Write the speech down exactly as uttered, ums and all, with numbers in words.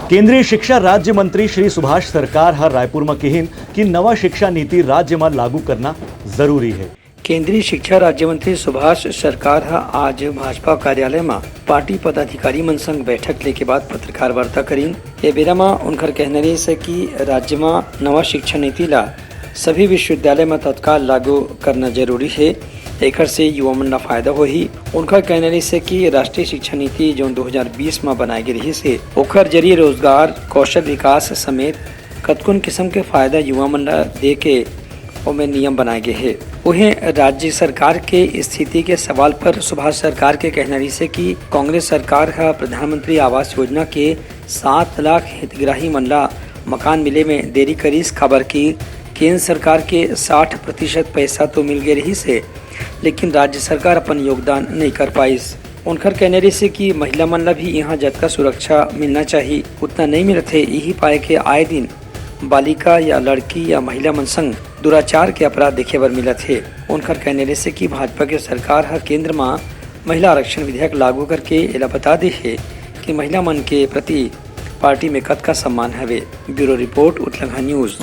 केंद्रीय शिक्षा राज्य मंत्री श्री सुभाष सरकार ह रायपुर म किहिन कि नवा शिक्षा नीति राज्य म लागू करना जरूरी हे। केंद्रीय शिक्षा राज्य मंत्री सुभाष सरकार ह आज भाजपा कार्यालय म पार्टी पदाधिकारी मन संग बैठक लेके बाद पत्रकार वार्ता करीन। ए बेरा म उनकर कहना रहिस हे कि राज्य म नवा शिक्षा नीति ला सभी विश्वविद्यालय म तत्काल लागू करना जरूरी हे, एखर से युवा मन ला फायदा होही। उनकर कहना रहिस हे कि राष्ट्रीय शिक्षा नीति, जोन दो हज़ार बीस म बनाए गे रहिस हे, ओखर जरिए रोजगार, कौशल विकास समेत कतकोन किसम के फायदा युवा मन ला दे के ओमे नियम बनाए गे हे। उहें, राज्य सरकार के स्थिति के सवाल पर सुभाष सरकार के कहना रहिस हे कि कांग्रेस सरकार ह प्रधानमंत्री आवास योजना के सात लाख हितग्राही मन ला मकान मिले में देरी करिस, काबर कि केंद्र सरकार के साठ प्रतिशत पैसा तो मिल गे रहिस हे, लेकिन राज्य सरकार अपन योगदान नइ कर पाइस। उनकर कहना रहिस हे कि महिला मन ला भी इहाँ जतका सुरक्षा मिलना चाही, उतना नइ मिलत हे। इही पाए के आए दिन बालिका या लड़की या महिला मन संग दुराचार के अपराध देखे बर मिलत हे। उनकर कहना रहिस हे कि भाजपा के सरकार ह केंद्र म महिला आरक्षण विधेयक लागू करके एला बता दे हे कि महिला मन के प्रति पार्टी में कतका सम्मान हवे। Bureau report, Utlangha news.